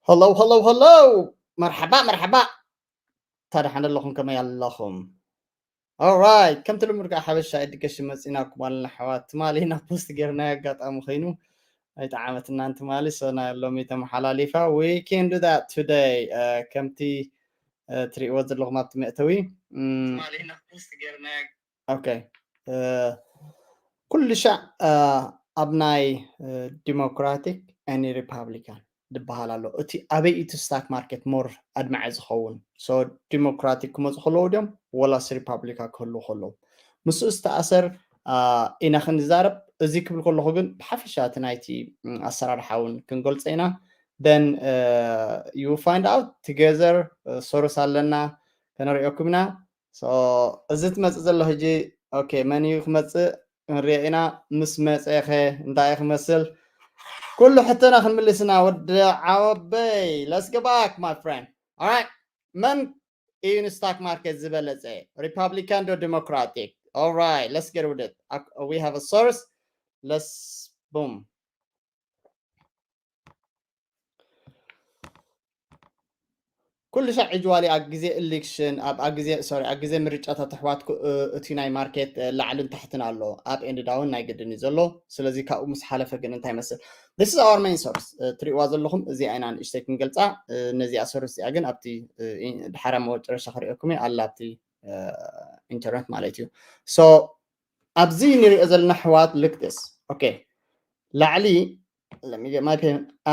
Hello, hello, hello! መርሓባ፣ መርሓባ! ታዲያ ሓንደ ኣለኹም፣ ከመይ ኣለኹም? Alright፣ ከምቲ ልሙድ ከዓ ሓበሻ ኤዱኬሽን መፂናኩም ኣለና ኣሕዋት። ትማሊ ኢና ፖስት ጌርና ኣጋጣሚ ኮይኑ ኣይጠዓመትናን ትማሊ፣ so ናይ ሎሚ ተመሓላሊፋ። We can do that today። ከምቲ ትሪእዎ ዘለኹም ኣብቲ መእተዊ ትማሊ ኢና ፖስት ጌርና ኦኬ ኩሉ ሻዕ ኣብ ናይ ዲሞክራቲክ ኒ ሪፓብሊካን ዝበሃል ኣሎ። እቲ ኣበይ እቲ ስታክ ማርኬት ሞር ኣድማዒ ዝኸውን? ሶ ዲሞክራቲክ ክመፁ ከለዉ ድዮም ወላስ ሪፓብሊካ ክህልዉ ከለዉ? ምስኡ ዝተኣሰር ኢና ክንዛረብ። እዚ ክብል ከለኹ ግን ብሓፈሻ እቲ ናይቲ ኣሰራርሓ እውን ክንገልፀ ኢና። Then you find out together። ሶርስ ኣለና፣ ከነሪኦኩም ኢና። So እዚ ትመፅእ ዘሎ ሕጂ ኦኬ መን እዩ ክመፅእ ክንሪኦ ኢና። ምስ መፀ ከ እንታይ እዩ ክመስል? ኩሉ ሕቶና ክንምልስ ኢና። ወዲ ዓወበይ፣ let's go back my friend. Alright፣ መን እዩ ንስታክ ማርኬት ዝበለፀ? ሪፓብሊካን ዶ ዲሞክራቲክ? Alright, let's get with it. We have a source. Let's boom. ኩሉ ሻዕ ዒጅዋሊ ኣብ ግዜ ኢሌክሽን ኣብ ኣብ ግዜ ሶሪ ኣብ ግዜ ምርጫታት ኣሕዋት እቲ ናይ ማርኬት ላዕልን ታሕትን ኣሎ። ኣብ ኤንድ ዳውን ናይ ግድን እዩ ዘሎ። ስለዚ ካብኡ ምስ ሓለፈ ግን እንታይ ይመስል? This is our main source። ትሪእዋ ዘለኹም እዚኣ ኢና ንእሽተይ ክንገልፃ። ነዚኣ ሶርስ እዚኣ ግን ኣብቲ ድሓራ መጨረሻ ክሪኦኩም እየ ኣላ ኣብቲ ኢንተርነት ማለት እዩ። So ኣብዚ ንሪኦ ዘለና ኣሕዋት look this okay ላዕሊ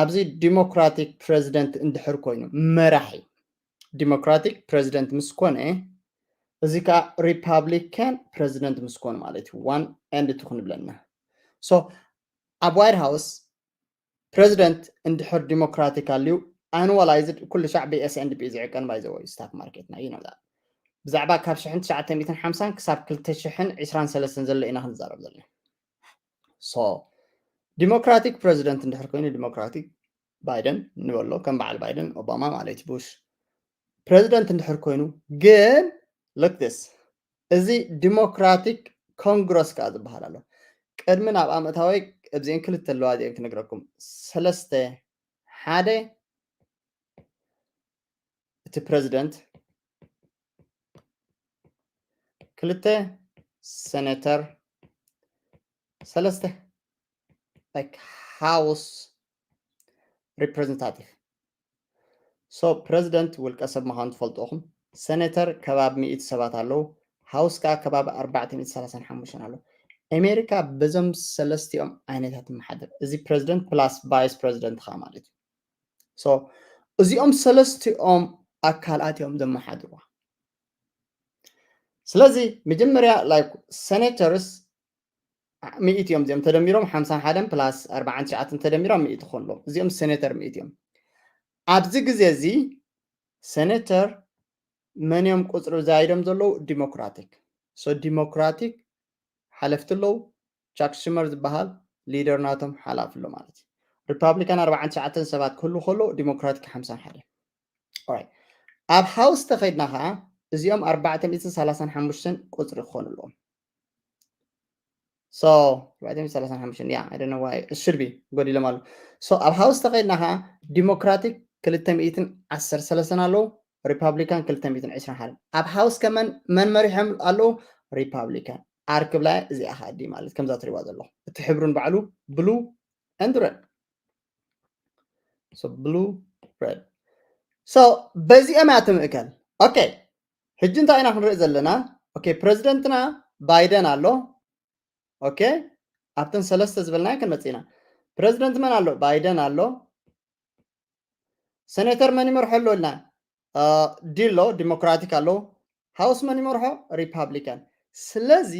ኣብዚ ዲሞክራቲክ ፕሬዚደንት እንድሕር ኮይኑ መራሒ ዲሞክራቲክ ፕሬዚደንት ምስ ኮነ እዚ ከዓ ሪፓብሊካን ፕሬዚደንት ምስ ኮነ ማለት እዩ። One and two ክንብለና። So ኣብ ዋይት ሃውስ ፕሬዚደንት እንድሕር ዲሞክራቲክ ኣልዩ ኣኑዋላይዝድ ኩሉ ሻዕ ብ ኤስ ኤንድ ፒ ዝዕቀን ባይ ዘ ወይ ስታክ ማርኬትና እዩ ነዛ ብዛዕባ ካብ ሽሕን ትሽዓተ ሚእትን ሓምሳን ክሳብ ክልተ ሽሕን ዕስራን ሰለስተን ዘሎ ኢና ክንዛረብ ዘለና። So ዲሞክራቲክ ፕሬዚደንት እንድሕር ኮይኑ ዲሞክራቲክ ባይደን ንበሎ ከም በዓል ባይደን ኦባማ ማለት ቡሽ ፕሬዚደንት እንድሕር ኮይኑ ግን look this እዚ ዲሞክራቲክ ኮንግረስ ከዓ ዝበሃል ኣሎ። ቅድሚ ናብ ኣመታዊ እዚአን ክልተ ኣለዋ እዚአን ክነግረኩም ሰለስተ ሓደ እቲ ፕሬዚደንት ክልተ ሴኔተር ሰለስተ like ሃውስ ሪፕሬዘንታቲቭ። So ፕሬዚደንት ውልቀ ሰብ ምዃኑ ትፈልጡ ኢኹም። ሴኔተር ከባቢ ሚእቲ ሰባት ኣለዉ። ሃውስ ከዓ ከባቢ ኣርባዕተ ሚእቲ ሰላሳን ሓሙሽተን ኣለዉ። ኣሜሪካ በዞም ሰለስቲኦም ዓይነታት ትመሓደር። እዚ ፕሬዚደንት ፕላስ ቫይስ ፕሬዚደንት ከዓ ማለት እዩ። So እዚኦም ሰለስቲኦም ኣካላት እዮም ዘመሓድርዋ። ስለዚ መጀመርያ like ሴኔተርስ ሚእቲ እዮም እዚኦም ተደሚሮም ሓምሳን ሓደን ፕላስ ኣርባዓን ትሽዓተን ተደሚሮም ሚእቲ ክኾኑ ኣለዎም። እዚኦም ሴኔተር ሚእቲ እዮም። ኣብዚ ግዜ እዚ ሴኔተር መን እዮም ቁፅሪ ዛይዶም ዘለዉ? ዲሞክራቲክ። So ዲሞክራቲክ ሓለፍቲ ኣለዉ። ቻክ ሽመር ዝበሃል ሊደር ናቶም ሓላፊ ኣሎ ማለት እዩ። ሪፓብሊካን ኣርባዓን ትሽዓተን ሰባት ክህሉ ከሎ ዲሞክራቲክ ሓምሳን ሓደን። Alright ኣብ ሃውስ ተኸይድና ከዓ እዚኦም ኣርባዕተ ሚእትን ሰላሳን ሓሙሽተን ቁፅሪ ክኾኑ ኣለዎም። So ኣርባዕተ ሚእትን ሰላሳን ሓሙሽተን yeah I don't know why it should be ጎዲሎም ኣለዉ። So ኣብ ሃውስ ተኸይድና ከዓ ዲሞክራቲክ ክልተ ሚእትን ዓሰርተ ሰለስተን ኣለዉ፣ ሪፓብሊካን ክልተ ሚእትን ዕስራን ሓደን። ኣብ ሃውስ ከመን መን መሪሖም ኣለዉ? ሪፓብሊካን። ኣርክብላ እዚኣ ከዓ ዲ ማለት ከምዛ ትሪእዋ ዘለኹም እቲ ሕብሩን ባዕሉ ብሉ and red። So blue red so በዚኦም እያ ትምእከል። ኦኬ ሕጂ እንታይ ኢና ክንርኢ ዘለና? ኦኬ ፕሬዚደንትና ባይደን ኣሎ። ኦኬ ኣብተን ሰለስተ ዝበልናዮ ክንመፅእ ኢና። ፕሬዚደንት መን ኣሎ? ባይደን ኣሎ። ሴኔተር መን ይመርሖ ኣሎ ኢልና? ዲ ኣሎ፣ ዲሞክራቲክ ኣሎ። ሃውስ መን ይመርሖ? ሪፓብሊካን። ስለዚ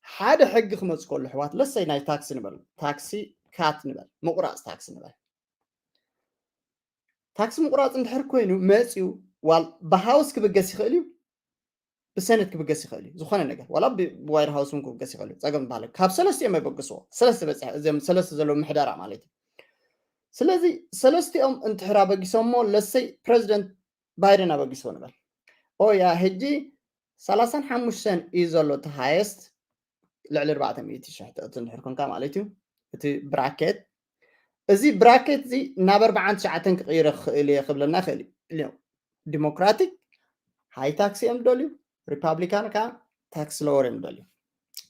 ሓደ ሕጊ ክመፅ ከሎ ኣሕዋት ለሰይ ናይ ታክሲ ንበል፣ ታክሲ ካት ንበል፣ ምቁራፅ ታክሲ ንበል። ታክሲ ምቁራፅ እንድሕር ኮይኑ መፅዩ ዋል ብሃውስ ክብገስ ይኽእል እዩ፣ ብሰነት ክብገስ ይኽእል እዩ። ዝኾነ ነገር ዋላ ብዋይት ሃውስ እውን ክብገስ ይኽእል እዩ። ፀገም ዝበሃል ካብ ሰለስቲኦም የበግስዎ። ሰለስተ በፅሐ እዚኦም ሰለስተ ዘለዉ ምሕደራ ማለት እዩ። ስለዚ ሰለስቲኦም እንድሕር ኣበጊሶሞ ለሰይ ፕሬዚደንት ባይደን ኣበጊስዎ ንበል። ኦያ ሕጂ ሰላሳን ሓሙሽተን እዩ ዘሎ እቲ ሃየስት ልዕሊ ኣርባዕተ ሚእቲ ሽሕ ተእቱ እንድሕር ኮንካ ማለት እዩ። እቲ ብራኬት እዚ bracket እዚ ናብ ኣርባዓን ትሽዓተን ክቕይረ ክኽእል እየ ክብለና ይኽእል እዩ። ዲሞክራቲክ ሃይ ታክስ እዮም ደልዩ፣ ሪፓብሊካን ከዓ ታክስ ሎወር እዮም ደልዩ።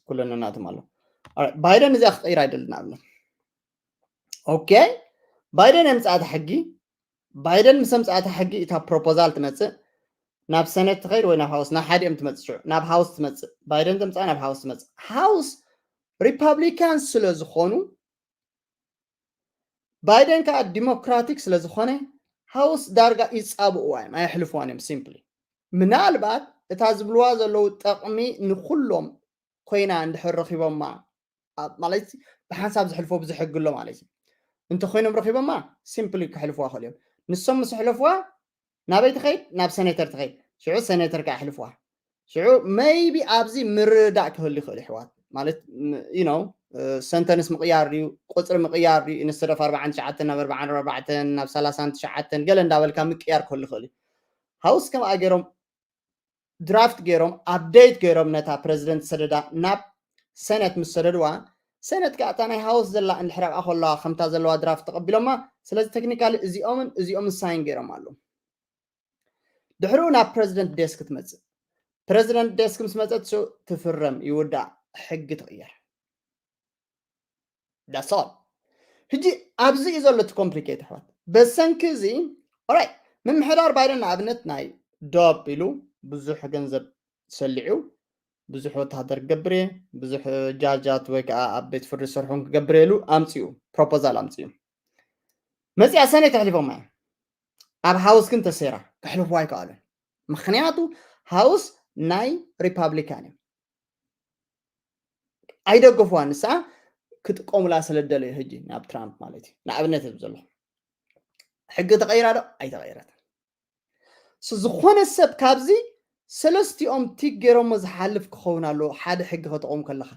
ኩለን ናቶም ኣሎ። ባይደን እዚኣ ክቕይር ኣይደልን። ኣብነት ኦኬ፣ ባይደን የምፅኣታ ሕጊ። ባይደን ምስ ኣምፅኣታ ሕጊ እታ ፕሮፖዛል ትመፅእ ናብ ሰኔት ትኸይድ ወይ ናብ ሃውስ፣ ናብ ሓዲኦም ትመፅእ። ሽዑ ናብ ሃውስ ትመፅእ፣ ባይደን ዘምፅኣ ናብ ሃውስ ትመፅእ። ሃውስ ሪፓብሊካን ስለ ዝኾኑ፣ ባይደን ከዓ ዲሞክራቲክ ስለ ዝኾነ፣ ሃውስ ዳርጋ ይፃብእዋ እዮም፣ ኣየሕልፍዋን እዮም። ሲምፕሊ ምናልባት እታ ዝብልዋ ዘለዉ ጠቕሚ ንኩሎም ኮይና እንድሕር ረኺቦማ፣ ማለት ብሓንሳብ ዝሕልፎ ብዙሕ ሕጊ ኣሎ ማለት እዩ። እንተኮይኖም ረኺቦማ ሲምፕሊ ክሕልፍዋ ክእል እዮም። ንሶም ምስ ሕለፍዋ ናበይ ትኸይድ? ናብ ሰኔተር ትኸይድ። ሽዑ ሰኔተር ከዓ ሕልፍዋ። ሽዑ maybe ኣብዚ ምርዳእ ክህሉ ይኽእል ይሕዋት፣ ማለት you know ሰንተንስ ምቕያር ድዩ፣ ቁፅሪ ምቕያር ድዩ፣ ኢንስተድ ኦፍ ኣርባዓን ትሽዓተን ናብ ኣርባዓን ኣርባዕተን ናብ ሰላሳን ትሽዓተን ገለ እንዳበልካ ምቅያር ክህሉ ይኽእል እዩ። ሃውስ ከምኣ ገይሮም ድራፍት ገይሮም ኣፕዴት ገይሮም ነታ ፕረዚደንት ሰደዳ ናብ ሰነት ምስ ሰደድዋ፣ ሰነት ከዓ እታ ናይ ሃውስ ዘላ እንድሕር ኣብኣ ከለዋ ከምታ ዘለዋ ድራፍት ተቐቢሎማ። ስለዚ ቴክኒካሊ እዚኦምን እዚኦምን ሳይን ገይሮም ኣለዉ። ድሕሪኡ ናብ ፕረዚደንት ዴስክ ትመፅእ። ፕረዚደንት ዴስክ ምስ መፀት ትፍረም፣ ይውዳእ፣ ሕጊ ትቕየር። ዳሶል ሕጂ ኣብዚ እዩ ዘሎ እቲ ኮምፕሊኬት ኣሕዋት። በሰንኪ እዚ ኦራይ ምምሕዳር ባይደን ንኣብነት ናይ ዶብ ኢሉ ብዙሕ ገንዘብ ሰሊዑ ብዙሕ ወታደር ክገብር እየ፣ ብዙሕ ጃጃት ወይ ከዓ ኣብ ቤት ፍርዲ ዝሰርሑን ክገብር እየ ኢሉ ኣምፅኡ፣ ፕሮፖዛል ኣምፅኡ። መፅኣ ሰኔት ኣሕሊፎማ እዮም። ኣብ ሃውስ ግን ተሰይራ ክሕልፍዋ ኣይከኣሉን። ምክንያቱ ሃውስ ናይ ሪፓብሊካን እዮም። ኣይደገፍዋን፣ ንሳ ክጥቀሙላ ስለ ደለዩ ሕጂ ናብ ትራምፕ ማለት እዩ። ንኣብነት እብ ዘሎ ሕጊ ተቐይራ ዶ ኣይተቐይረትን። ስ- ዝኾነ ሰብ ካብዚ ሰለስቲኦም ቲክ ገይሮሞ ዝሓልፍ ክኸውን ኣለዎ። ሓደ ሕጊ ከተቆም ከለኻ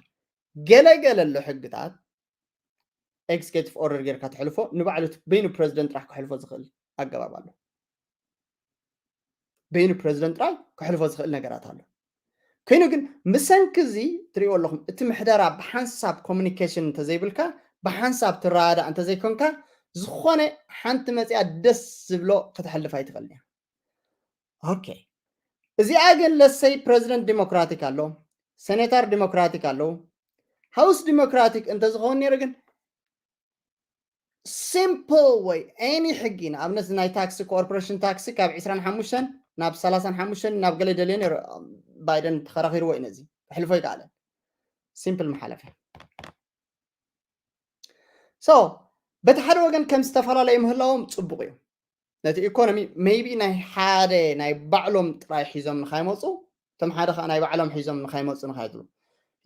ገለ ገለ ኣሎ ሕግታት ኤክስኬቲቭ ኦርደር ጌርካ ትሕልፎ፣ ንባዕሉ እቲ በይኑ ፕረዚደንት ጥራሕ ክሕልፎ ዝኽእል ኣገባብ ኣሎ። በይኑ ፕረዚደንት ጥራይ ክሕልፎ ዝኽእል ነገራት ኣሎ። ኮይኑ ግን ምሰንኪ እዚ ትሪእዎ ኣለኹም፣ እቲ ምሕደራ ብሓንሳብ ኮሚኒኬሽን እንተዘይብልካ፣ ብሓንሳብ ትረዳዳእ እንተዘይኮንካ፣ ዝኾነ ሓንቲ መፅያ ደስ ዝብሎ ከተሕልፍ ኣይትኽእልን እያ። ኦኬ፣ እዚኣ ግን ለሰይ ፕረዚደንት ዲሞክራቲክ ኣሎ፣ ሴኔተር ዲሞክራቲክ ኣለዉ፣ ሃውስ ዲሞክራቲክ እንተዝኸውን ነይሩ ግን ሲምፕል ወይ ኤኒ ሕጊ፣ ንኣብነት ናይ ታክሲ፣ ኮርፖሬሽን ታክሲ ካብ ዕስራን ሓሙሽተን ናብ ሰላሳን ሓሙሽተን ናብ ገለ ደልዮ ነይሩ። ባይደን ተኸራኺርዎ እዩ ነዚ፣ ክሕልፎ ይከኣለን። ሲምፕል መሓለፊያ። ሶ በቲ ሓደ ወገን ከም ዝተፈላለዩ ምህላዎም ፅቡቕ እዩ። ነቲ ኢኮኖሚ ሜይቢ ናይ ሓደ ናይ ባዕሎም ጥራይ ሒዞም ንካይመፁ፣ እቶም ሓደ ከዓ ናይ ባዕሎም ሒዞም ንካይመፁ ንካይትሉ።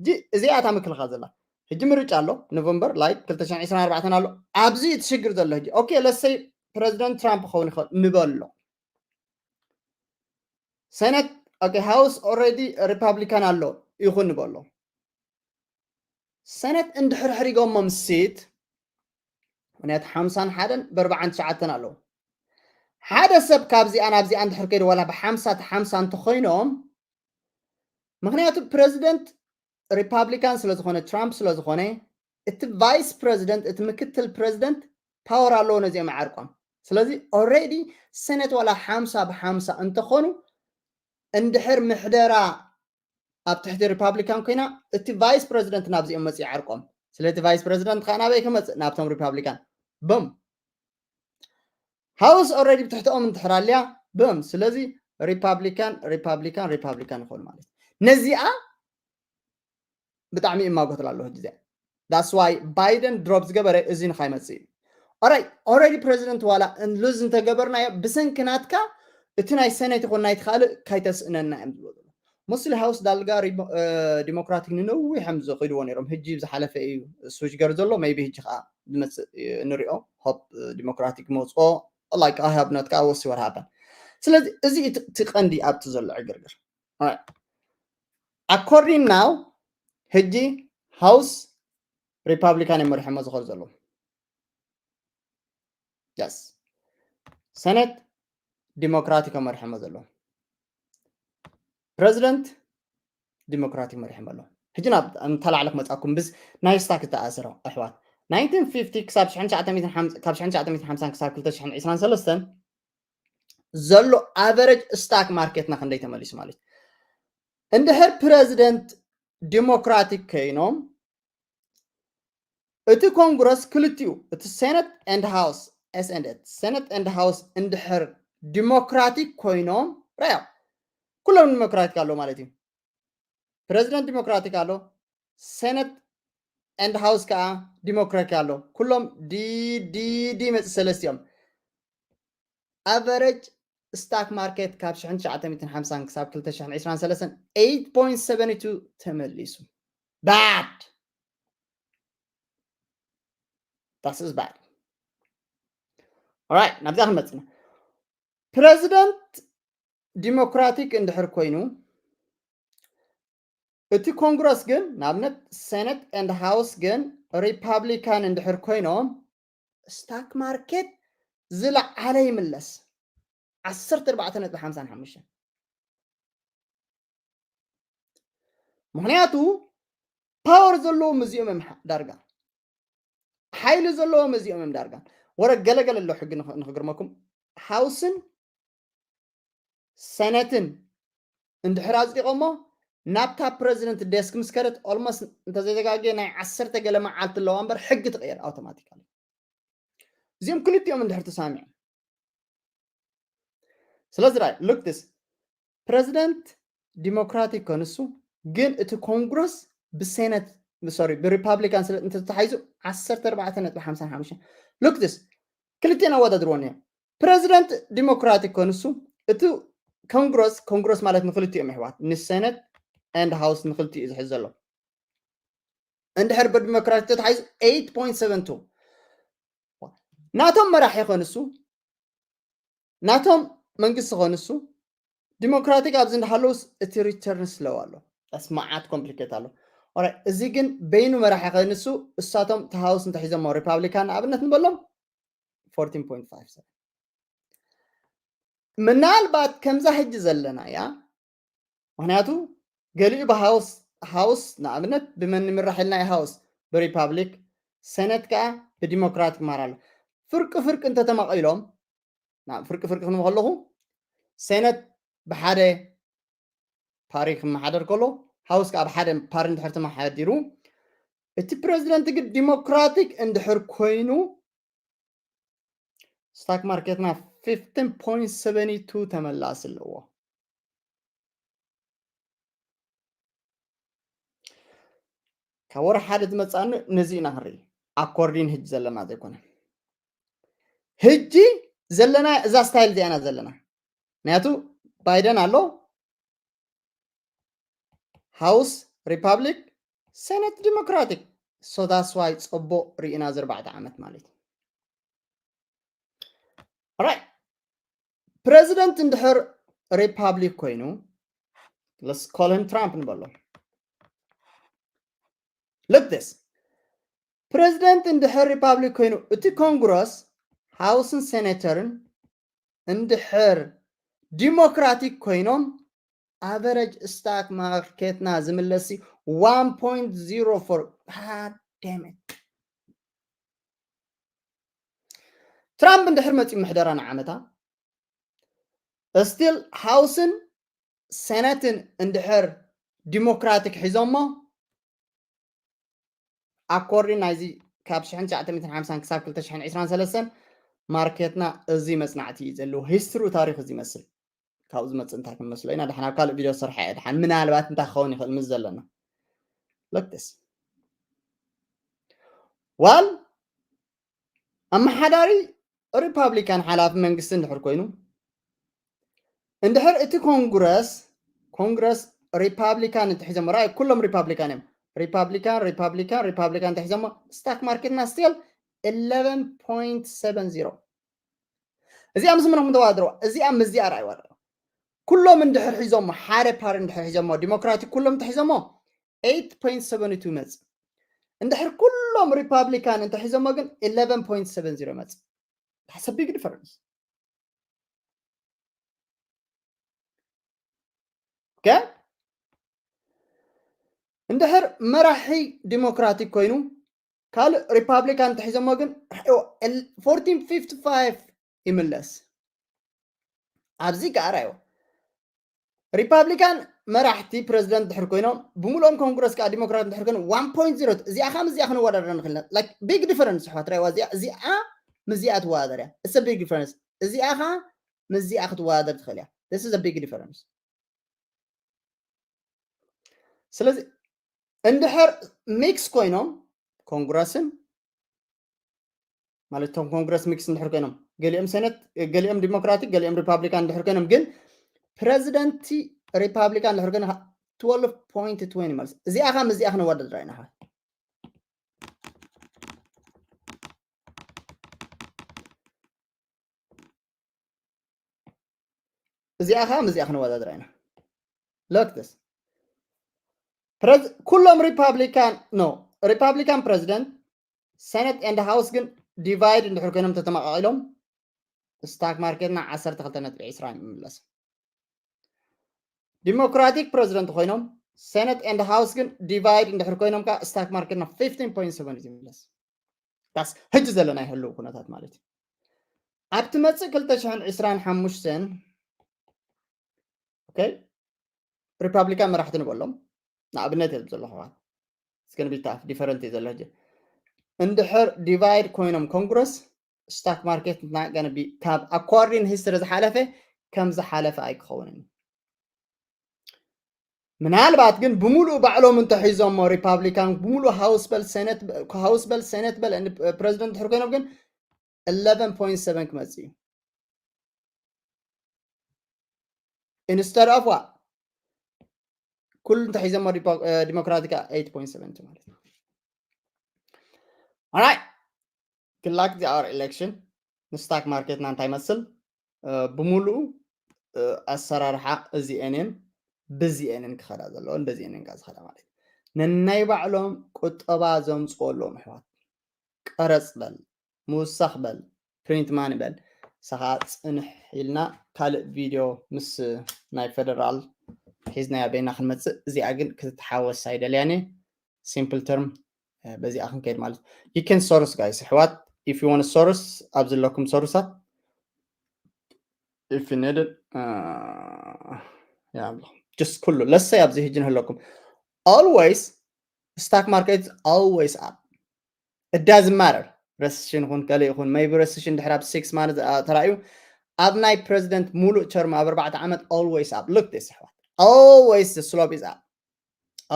ሕጂ እዚኣ እታ ምክልኻል ዘላ። ሕጂ ምርጫ ኣሎ፣ ኖቨምበር ላይክ ክልተ ሽሕን ዕስራን ኣርባዕተን ኣሎ። ኣብዚ እቲ ሽግር ዘሎ ሕጂ ኦኬ፣ ለሰይ ፕረዚደንት ትራምፕ ክኸውን ይኽእል ንበሎ። ሰነት ኦኬ፣ ሃውስ ኦልሬዲ ሪፓብሊካን ኣሎ ይኹን ንበሎ። ሰነት እንድሕር ሕሪጎሞም ሲት፣ ምክንያቱ ሓምሳን ሓደን ብኣርባዓን ትሽዓተን ኣለዉ። ሓደ ሰብ ካብዚኣ ናብዚኣ እንድሕር ከይዱ ዋላ ብሓምሳ እቲ ሓምሳ እንተኾይኖም፣ ምክንያቱ ፕረዚደንት ሪፓብሊካን ስለ ዝኾነ፣ ትራምፕ ስለ ዝኾነ፣ እቲ ቫይስ ፕረዚደንት፣ እቲ ምክትል ፕረዚደንት ፓወር ኣለዎ ነዚኦም ዓርቆም። ስለዚ ኦልሬዲ ሰነት ዋላ ሓምሳ ብሓምሳ እንተኾኑ፣ እንድሕር ምሕደራ ኣብ ትሕቲ ሪፓብሊካን ኮይና፣ እቲ ቫይስ ፕረዚደንት ናብዚኦም መፅእ ዓርቆም። ስለዚ ቫይስ ፕረዚደንት ከዓ ናበይ ክመፅእ? ናብቶም ሪፓብሊካን። ብም ሃውስ ኦልሬዲ ብትሕትኦም እንድሕር ኣልያ ብም። ስለዚ ሪፓብሊካን ሪፓብሊካን ሪፓብሊካን ይኾኑ ማለት እዩ። ነዚኣ ብጣዕሚ ይማጎትላ ኣለሁ ሕጂ እዚኣ። ዳስ ዋይ ባይደን ድሮፕ ዝገበረ እዚ ንካይመፅእ እዩ። ኦራይ ኦልሬዲ ፕረዚደንት ዋላ ሉዝ እንተገበርናዮ ብሰንኪ ናትካ እቲ ናይ ሰኔት ይኹን ናይ ትኻልእ ካይተስእነና እዮም ዝብሎ ዘሎ። ሞስሊ ሃውስ ዳልጋ ሪሞ- እ፣ ዲሞክራቲክ ንነዊሕ እዮም ዝኽድዎ ነይሮም። ሕጂ ዝሓለፈ እዩ ስዊች ገር ዘሎ። ሜይቢ ሕጂ ከዓ ዝመፅእ እ፣ ንሪኦ ሆፕ እ፣ ዲሞክራቲክ መፅኦ ላይክ ኣይ ሃብ ኖት ከዓ ወሲ ወር ሃፐን። ስለዚ እዚ እቲ እቲ ቀንዲ ኣብቲ ዘሎ ዕግርግር። ኣኮርዲንግ ናው ሕጂ ሃውስ ሪፓብሊካን እዮም መሪሖሞ ዝኸዱ ዘለዉ። የስ ሰነት ዲሞክራቲክ እዮም መሪሖሞ ዘለዉ። ፕረዚደንት ዲሞክራቲክ መሪሖሞ ኣለዉ። ሕጂ ናብ እንተላዕለ ክመፃኩም ብዝ ናይ ስታክ ዝተኣሰረ ኣሕዋት ናይንቲን ፊፍቲ ክሳብ ሽሕን ትሽዓተ ሚእትን ሓምሳ፣ ካብ ሽሕን ትሽዓተ ሚእትን ሓምሳን ክሳብ ክልተ ሽሕን ዕስራን ሰለስተን ዘሎ ኣቨረጅ ስታክ ማርኬትና ክንደይ ተመሊሱ ማለት እዩ። እንድሕር ፕረዚደንት ዲሞክራቲክ ኮይኖም፣ እቲ ኮንግረስ ክልቲኡ፣ እቲ ሴነት ኤንድ ሃውስ፣ ኤስ ኤንድ ኤት፣ ሴነት ኤንድ ሃውስ እንድሕር ዲሞክራቲክ ኮይኖም፣ ራያ ኩሎም ዲሞክራቲክ ኣሎ ማለት እዩ። ፕረዚደንት ዲሞክራቲክ ኣሎ፣ ሴነት ኤንድ ሃውስ ከዓ ዲሞክራቲክ ኣሎ። ኩሎም ዲ ዲ ዲ መጽ ሰለስቲኦም። ኣቨረጅ ስታክ ማርኬት ካብ ሽሕን ትሽዓተ ሚእትን ሓምሳን ክሳብ ክልተ ሽሕን ዕስራን ሰለስተን ኤይት ፖይንት ሰቨን ቱ ተመሊሱ። ባድ። That is bad. Alright፣ ናብዛ ክንመጽና። ፕረዚደንት ዲሞክራቲክ እንድሕር ኮይኑ፣ እቲ ኮንግረስ ግን፣ ንኣብነት ሴነት ኤንድ ሃውስ ግን ሪፓብሊካን እንድሕር ኮይኖም፣ ስታክ ማርኬት ዝለዓለ ይምለስ። ዓሰርተ ኣርባዕተ ነጥቢ ሓምሳን ሓሙሽተን። ምኽንያቱ ፓወር ዘለዎም እዚኦም እዮም፣ ሓ- ዳርጋ ሓይሊ ዘለዎም እዚኦም እዮም ዳርጋ። ወረ ገለገለ ኣሎ ሕጊ ንኽ- ንኽግርመኩም፣ ሃውስን ሰነትን እንድሕር ኣጽዲቖሞ፣ ናብታ ፕረዚደንት ዴስክ ምስ ከደት፣ ኦልሞስት እንተዘይተጋግየ ናይ ዓሰርተ ገለ መዓልቲ ኣለዋ እምበር ሕጊ ትቕየር ኣውቶማቲካሊ። እዚኦም ክልቲኦም እንድሕር ተሳሚዖም። ስለዚ ራይ ሉክ ስ ፕረዚደንት ዲሞክራቲክ ከንሱ፣ ግን እቲ ኮንግረስ ብሴነት፣ ሶሪ፣ ብሪፓብሊካን ስለ እንተተታሒዙ፣ ዓሰርተ ኣርባዕተ ነጥቢ ሓምሳን ሓሙሽተን። ሉክ ስ ክልቲኦም ኣወዳድርዎ እኒኦ። ፕረዚደንት ዲሞክራቲክ ከንሱ፣ እቲ ኮንግረስ፣ ኮንግረስ ማለት ንክልቲኦም ይሕዋት፣ ንሴነት ኤንድ ሃውስ ንክልቲኡ ዝሕዝ ዘሎ፣ እንድሕር ብዲሞክራቲክ ተታሒዙ ኤይት ፖይንት ሰቨን ቱ። ናቶም መራሒ ከንሱ፣ ናቶም መንግስቲ ከንሱ፣ ዲሞክራቲክ ኣብዚ እንዳሃለውስ እቲ ሪተርን ስለው ኣሎ። ስ መዓት ኮምፕሊኬት ኣሎ። ኦራይት፣ እዚ ግን በይኑ መራሒ ከንሱ፣ እሳቶም እቲ ሃውስ እንተሒዞሞ፣ ሪፓብሊካን ንኣብነት ንበሎም፣ ፎርቲን ፖይንት ፋይቭ ሰቨን። ምናልባት ከምዛ ሕጂ ዘለና እያ። ምኽንያቱ ገሊኡ ብሃውስ፣ ሃውስ ንኣብነት ብመን ንምራሕ ኢልና እዩ፣ ሃውስ ብሪፓብሊክ፣ ሴነት ከዓ ብዲሞክራቲክ ማር ኣሎ። ፍርቂ ፍርቂ እንተተማቒሎም፣ ናብ ፍርቂ ፍርቂ ክንብል ከለኹ፣ ሴነት ብሓደ ፓሪ ክመሓደር ከሎ፣ ሃውስ ከዓ ብሓደ ፓሪ እንድሕር ተመሓዲሩ፣ እቲ ፕረዚደንት ግን ዲሞክራቲክ እንድሕር ኮይኑ፣ ስታክ ማርኬትና ፊፍቲን ፖይንት ሰቨን ቱ ተመላሲ ኣለዎ። ካብ ወርሒ ሓደ ዝመጻኒ ነዚ ኢና ክንርኢ። ኣኮርዲን ህጂ ዘለና ዘይኮነ። ህጂ ዘለና እዛ ስታይል እዚኣ ኢና ዘለና። ምክንያቱ ባይደን ኣሎ፣ ሃውስ ሪፓብሊክ፣ ሴኔት ዲሞክራቲክ። So that's why ጽቡቕ ርኢና እዚ ኣርባዕተ ዓመት ማለት እዩ። Alright። ፕረዚደንት እንድሕር ሪፓብሊክ ኮይኑ፣ let's call him ትራምፕ ንበሎ። Look this። ፕረዚደንት እንድሕር ሪፓብሊክ ኮይኑ፣ እቲ ኮንግረስ፣ ሃውስን ሴኔተርን እንድሕር ዲሞክራቲክ ኮይኖም፣ ኣቨረጅ ስታክ ማርኬትና ዝምለሲ ዋን ፖይንት ዜሮ ፎር። God damn it። ትራምፕ እንድሕር መፂኡ ምሕደራ ንዓመታ፣ ስቲል ሃውስን ሴነትን እንድሕር ዲሞክራቲክ ሒዞሞ፣ ኣኮርዲን ናይዚ ካብ ሽሕን ትሽዓተ ሚእትን ሓምሳን ክሳብ ክልተ ሽሕን ዕስራን ሰለስተን ማርኬትና እዚ መጽናዕቲ እዩ ዘለዎ። ሂስትሪ ታሪኽ እዚ ይመስል። ካብኡ ዝመጽእ እንታይ ክንመስሎ ኢና? ድሓን ኣብ ካልእ ቪድዮ ዝሰርሐ እየ። ድሓን ምናልባት እንታይ ክኸውን ይኽእል ምስ ዘለና። Look this። ዋል ኣመሓዳሪ ሪፓብሊካን ሓላፊ መንግስቲ እንድሕር ኮይኑ፣ እንድሕር እቲ ኮንግረስ፣ ኮንግረስ ሪፓብሊካን እንተሒዞሞ፣ ራእይ ኩሎም ሪፓብሊካን እዮም። ሪፓብሊካን፣ ሪፓብሊካን፣ ሪፓብሊካን እንተሒዞሞ፣ ስታክ ማርኬትና ስቲል ኢለቨን ፖይንት ሰቨን ዜሮ። እዚኣ ምስ ምኖም ተዋድረዋ? እዚኣ ምስ እዚኣ ራእይ ዋድረዋ። ኩሎም እንድሕር ሒዞሞ፣ ሓደ ፓር እንድሕር ሒዞሞ፣ ዲሞክራቲክ ኩሎም እንተሒዞሞ፣ ኤይት ፖይንት ሰቨን ቱ ይመጽእ። እንድሕር ኩሎም ሪፓብሊካን እንተሒዞሞ ግን ኢለቨን ፖይንት ሰቨን ዜሮ ይመጽእ። That's a big difference። ኦኬ? እንድሕር መራሒ ዲሞክራቲክ ኮይኑ፣ ካልእ ሪፓብሊካን ተሒዞሞ ግን ፎርቲን ፊፍቲ ፋይቭ ይምለስ። ኣብዚ ከኣ ራዮ ሪፓብሊካን መራሕቲ ፕረዚደንት ድሕር ኮይኖም ብምልኦም ኮንግረስ ከዓ ዲሞክራት ድሕር ኮይኖም ዋን ፖይንት ዜሮ እዚኣ ከዓ ምስዚኣ ክንወዳደር ንኽእል ኢና። ላይክ ቢግ ዲፈረንስ ኣሕዋት ራይዋ እዚኣ እዚኣ ምስዚኣ ትወዳደር እያ። እሰ ቢግ ዲፈረንስ እዚኣ ከዓ ምስዚኣ ክትወዳደር ትኽእል እያ። This is a big difference። ስለዚ እንድሕር ሚክስ ኮይኖም ኮንግረስን ማለት እቶም ኮንግረስ ሚክስ እንድሕር ኮይኖም ገሊኦም ሴነት ገሊኦም ዲሞክራቲክ ገሊኦም ሪፓብሊካን እንድሕር ኮይኖም ግን ፕረዚደንቲ ሪፓብሊካን እንድሕር ኮይኖም ትወልቭ ፖይንት ትወኒ ማለት እዚኣ ከዓ ምስዚኣ ክነወዳድራ ኢና። እዚኣ ከዓ ምስዚኣ ክነወዳድራ ኢና። Look this ኩሎም ሪፓብሊካን ኖ ሪፓብሊካን ፕረዚደንት ሰነት ኤንድ ሃውስ ግን ዲቫይድ እንድሕር ኮይኖም ተተመቃቂሎም ስታክ ማርኬትና ዓሰርተ ክልተ ነጥቢ ዕስራ ይምለስ። ዲሞክራቲክ ፕረዚደንት ኮይኖም ሰነት ኤንድ ሃውስ ግን ዲቫይድ እንድሕር ኮይኖም ከዓ ስታክ ማርኬትና ፊፍቲን ፖይንት ሰቨን ይምለስ። ዳስ ህጂ ዘለና ይህልው ኩነታት ማለት እዩ። ኣብቲ መፅእ ክልተ ሽሕን ዕስራን ሓሙሽተን ኦኬ ሪፓብሊካን መራሕቲ ንበሎም ንኣብነት እዮም ዘለኹ ስከንቢታፍ ዲፈረንት እዩ ዘሎ ህጂ እንድሕር ዲቫይድ ኮይኖም ኮንግረስ ስታክ ማርኬት ናገነቢ ካብ ኣኳርዲን ሂስትሪ ዝሓለፈ ከም ዝሓለፈ ኣይክኸውንን። ምናልባት ግን ብምሉእ ባዕሎም እንተሒዞሞ ሪፓብሊካን ብምሉእ ሃውስ በል ሴነት ሃውስ በል ሴነት በል ፕረዚደንት ድሕር ኮይኖም ግን ኢለቨን ፖይንት ሰቨን ክመፅእ እዩ። Instead of what ኩሉ እንተሒዞሞ ዲሞክራቲካ ኤይት ፖይንት ሰቨን ማለት ኣራይ ክላክ ዚ ኣወር ኤሌክሽን ንስታክ ማርኬትና እንታይ ይመስል ብምሉኡ ኣሰራርሓ እዚኤንን ብዚኤንን ክኸዳ ዘለዎ እንደዚኤንን ጋ ዝኸዳ ማለት እዩ። ነናይ ባዕሎም ቁጠባ ዘምፅኦ ኣለዎም ኣሕዋት ቀረፅ በል ምውሳኽ በል ፕሪንት ማኒ በል ሰኻ ፅንሕ ኢልና ካልእ ቪድዮ ምስ ናይ ፌደራል ሒዝናያ በይና ክንመፅእ እዚኣ ግን ክትተሓወስ ኣይደልያን እየ። ሲምፕል ተርም በዚኣ ክንከይድ ማለት you can source guys ኣሕዋት if you want source ኣብ ዘለኩም ሶርሳት if you need it just ኩሉ ለሰይ ኣብዚ ህጂ ንህለኩም always stock market always up it doesn't matter recession ይኹን ከሊእ ይኹን maybe recession ድሕር ኣብ six months ተራእዩ ኣብ ናይ ፕረዚደንት ሙሉእ ተርም ኣብ ኣርባዕተ ዓመት always up look this ኣሕዋት always the slope is up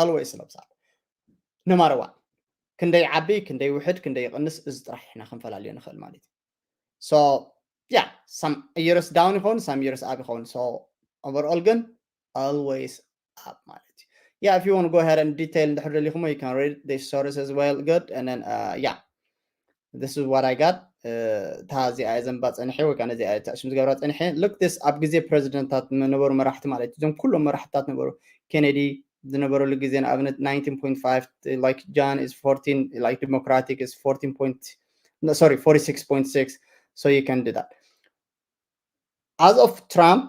always slopes up no matter what ክንደይ ዓቢ ክንደይ ውሕድ ክንደይ ይቕንስ እዚ ጥራሕ ኢና ክንፈላልዮ ንኽእል ማለት እዩ። So yeah some years down ይኸውን some years up ይኸውን so overall ግን always up ማለት እዩ። Yeah if you want to go ahead and detail እንድሕር ደሊኹሞ you can read this source as well good and then uh, yeah this is what I got እታ እዚኣ እየ ዘንባ ፀኒሐ ወይ ከዓ ነዚኣ እየ ተዕሽም ዝገብራ ፀኒሐ look this ኣብ ግዜ ፕረዚደንታት ነበሩ መራሕቲ ማለት እዩ እዞም ኩሎም መራሕትታት ነበሩ ኬኔዲ ዝነበረሉ ግዜ ንኣብነት nineteen point five like John is fourteen like Democratic is fourteen point no, sorry forty six point six so you can do that as of Trump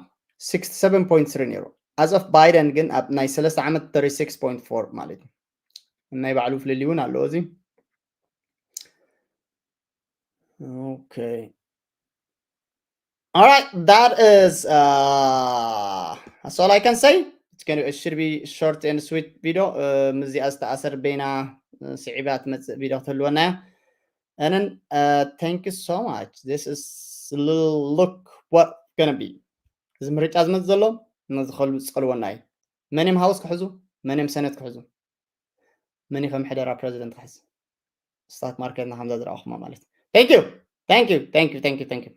sixty seven point three ነይሩ as of Biden ግን ኣብ ናይ ሰለስተ ዓመት thirty six point four ማለት እዩ ናይ ባዕሉ ፍልልይ እውን ኣለዎ እዚ okay all right that is uh, that's all I can say it's gonna it should be short and sweet video uh, ምዚኣ ዝተኣሰር በይና ስዒባ ትመፅእ ቪድዮ ክትህልወና እያ and then uh, thank you so much this is a little look what gonna be እዚ ምርጫ ዝመፅ ዘሎ ነዚ ከሉ ፀልወና እዩ መን እዮም ሃውስ ክሕዙ መን እዮም ሰነት ክሕዙ መን ከም ሕደራ ፕረዚደንት ክሕዝ ስታክ ማርኬትና ከምዛ ዝረኣኹማ ማለት thank you thank you thank you thank you thank you